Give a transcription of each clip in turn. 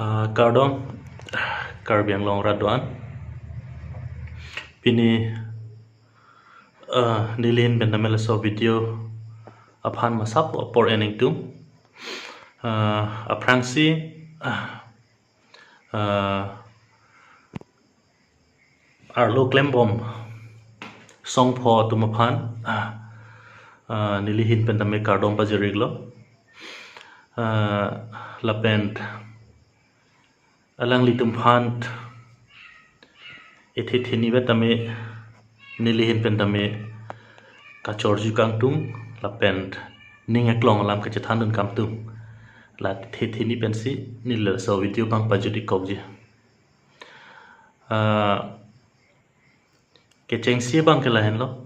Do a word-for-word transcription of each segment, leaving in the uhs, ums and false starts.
Ah, kardom, Karbi Anglong rat do-an. Pini, ah, neli ahin pen tame laso video aphan masap apor en ingtung. Ah, aphrangsi, ah, ah, arlo klembom songpho atum aphan, ah, ah, neli ahin pen tame kardom pajir-iklo. Ah, lapen alanglitum aphan ethe theni vet tame neli ahin pen tame kachorju kangtung lapen ning aklong alam kachethan dun kangtung. La ethe theni pensi neli laso video abang pajut-ik kokji. Ah, kechengsi abang ke lahenlo.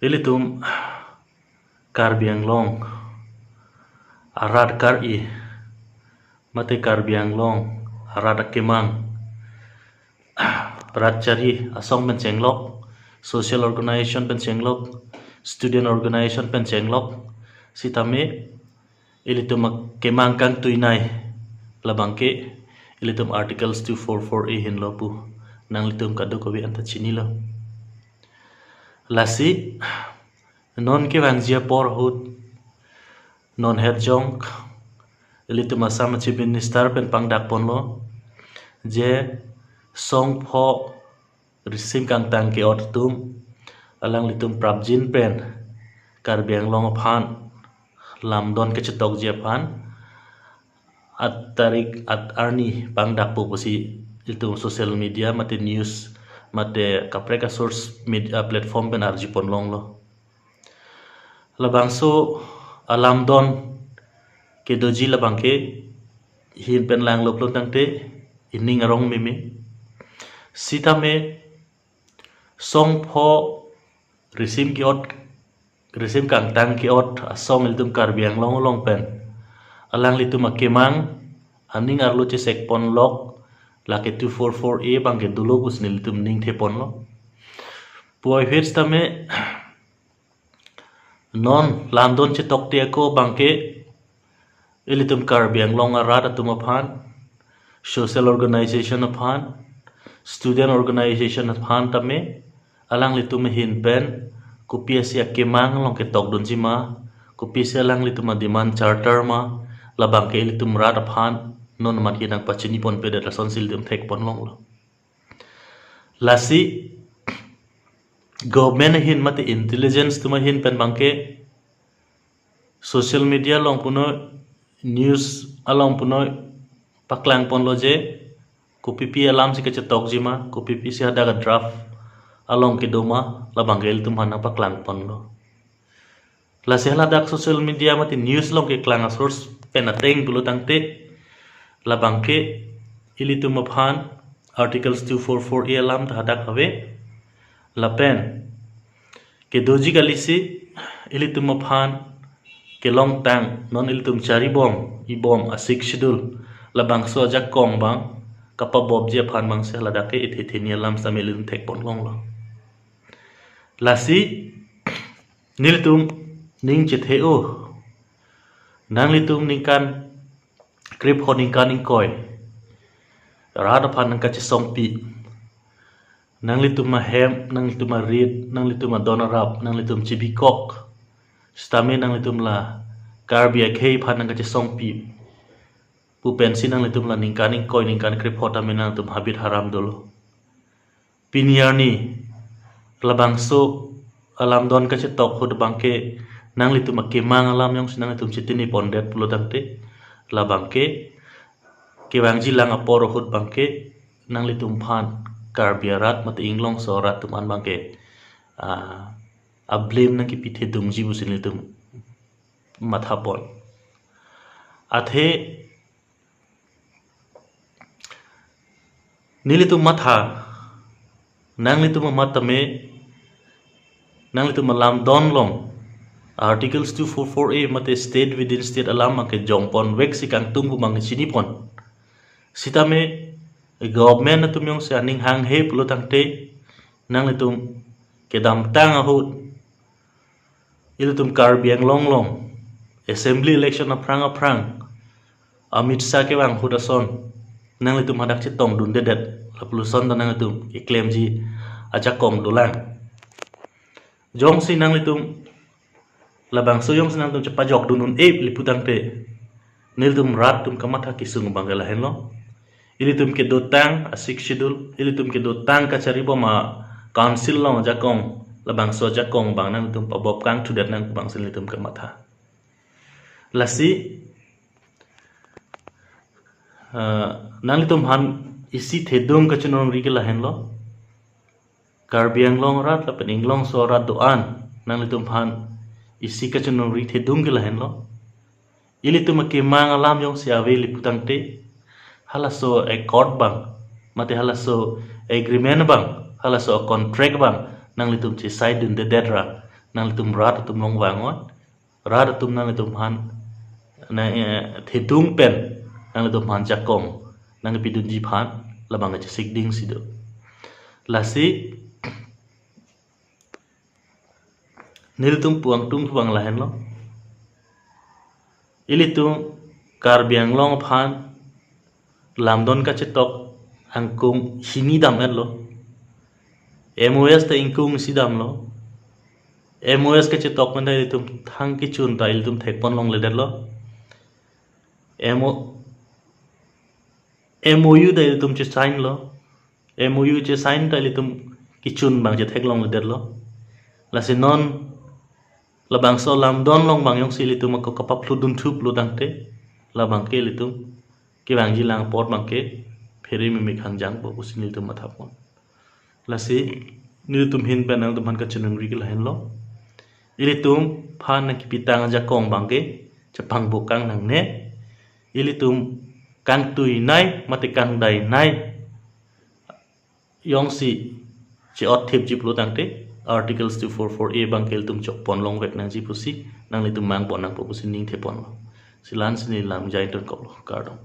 Ilitum Karbi Anglong arat kar-i mate Karbi Anglong arat akemang, rat chari asong pen chenglok, social organization pen chenglok, student organization pen chenglok, sitame ilitum akemang kangtuinei labangke ilitum Articles two four four A ahinlo pu nanglitum kadokave anta chinilo. Lasi non kevangji apor ahut non herjong ilitum Assam Chief Minister pen pangdakponlo je songpho risim kangtang ke-ot atum alanglitum prapjin pen Karbi Anglong aphan lamdon kachetokji aphan at tarik at arni pangdakpo pusi ilitum social media mate news mate kaprek a-source media platform pen arjupon longlo. Labangso alamdon kedoji labangke ahin pen langlo pulo tangte ining arong meme. Sitame songpho risim ke-ot, risim kangtang ke-ot asong ilitum Karbi Anglong along pen alanglitum akemang aning arlo chesekponlok lake two four four A abangke dolo pusi nelitum ningtheponlo. Puvoiphit sitame non lamdon chetokte ako abangke ilitum Karbi Anglong arat atum aphan, social organization aphan, student organization aphan tame alanglitum ahin pen kopi-isi akemang along ketokdunji ma, kopi-isi alanglitum a-demand charter ma, labangke ilitum rat aphan non amat ke nangpachiniponpedet, lasonsi ilitum thekpon longlo. Lasi government ahin mate intelligence atum ahin pen abangke social media along punoi, news along punoi paklangponlo je kopipi alamsi kachetokji ma, kopipisi hadak a-draft along kedo ma, labangke ilitum aphan nangpaklangponlo. Lasi haladak social media mate news along keklang a-source pen ateng pulo tangte labangke ilitum aphan Articles two four four A alam ta hadak ave. Lapen kedoji kalisi ilitum aphan kelongtang non ilitum charibom ibom a-Sixth Schedule labangso ajakong abang kapabopji aphan abangsi haladak ke ethe theni alam sitame ilitum thekpon longlo. Lasi nelitum ning chethe-o, nanglitum ningkan krepho ningkan ingkoi rat aphan nangkachesongpi, nanglitum ahem, nanglitum arit, nanglitum adon arap nanglitum chibikok, sitame nanglitum la Karbi akhei aphan nangkachesongpi pu pensi nanglitum la ningkan ingkoi ningkan krepho tame nangtum habit haram dolo. Pini arni labangso alamdon kachetok ahut abangke nanglitum akemang alam jongsi nanglitum chetinipondet pulo tangte labangke kevangjilang apor ahut abangke nanglitum aphan Karbi arat mate inglongso arat atum an abangke, ah, a-blame nangkipithedungji pusi nelitum mathapon. Athe nelitum matha, nanglitum amat tame, nanglitum alamdon along Articles two four four A mate state within state alam abangke jongponvek si kangtung pu abangke chinipon. Sitame government atum jongsi aning hanghe pulo tangte nanglitum kedamtang ahut ilitum Karbi Anglong along assembly election aphrang aphrang Amit Shah kevang ahut ason nanglitum hadak chetongdundedet, lapuson ta nanglitum keklemji ajakong dolang. Jongsi nanglitum labangso jongsi nanglitum chepajokdun un-e pu tangte, nelitum rat atum kamatha kesung abangke lahenlo. Ilitum kedotang a-Sixth Schedule, ilitum kedotang kacharibom a-council along ajakong, labangso ajakong abang nanglitum pabop kangthudet nang pu abangsi nelitum kamatha. Lasi, eh, nanglitum aphan isi thedung kachinongri ke lahenlo. Karbi Anglong arat lapen inglongso arat do-an nanglitum aphan isi kachinongri thedung ke lahenlo. Ilitum akemang alam jongsi ave pu tangte, halaso accord abang, mate halaso agreement abang, halaso contract abang nanglitum chesaidundedet ra, nanglitum rat atum along vang-ot, rat atum nanglitum aphan, na, eh, thedung pen nanglitum aphan jakong nangpidunji aphan labang kachesik dingsi do. Lasi nelitum puangtung abang lahenlo. Ilitum Karbi Anglong aphan lamdon kachetok angkung hini dam-etlo. M O S ta ingkung isi damlo. M O S kachetok pen ta ilitum thang kechun ta ilitum thekpon longledetlo. M O, M O U ta ilitum chesign lo. M O U chesign ta ilitum kechun abang chethek longledetlo. Lasi non labangso lamdon along abang jongsi ilitum ako kapaphludun thup lo tangte, labangke ilitum kevangji lang apot abangke phere meme khangjangpo pusi nelitum mathapon. Lasi nelitum ahin pen nangtum aphan kachinongri ke lahenlo. Ilitum aphan nangkepitang ajakong abangke chepangbo kang nangne. Ilitum kangtuinei mate kangdainei jongsi che-ot thipji pulo tangte, Articles two four four A abangke ilitum chokpon longvek nangji pusi nanglitum mangpon nangpo pusi ning theponlo. Lasi la-ansi neli lam jai tonkoklo, kardom.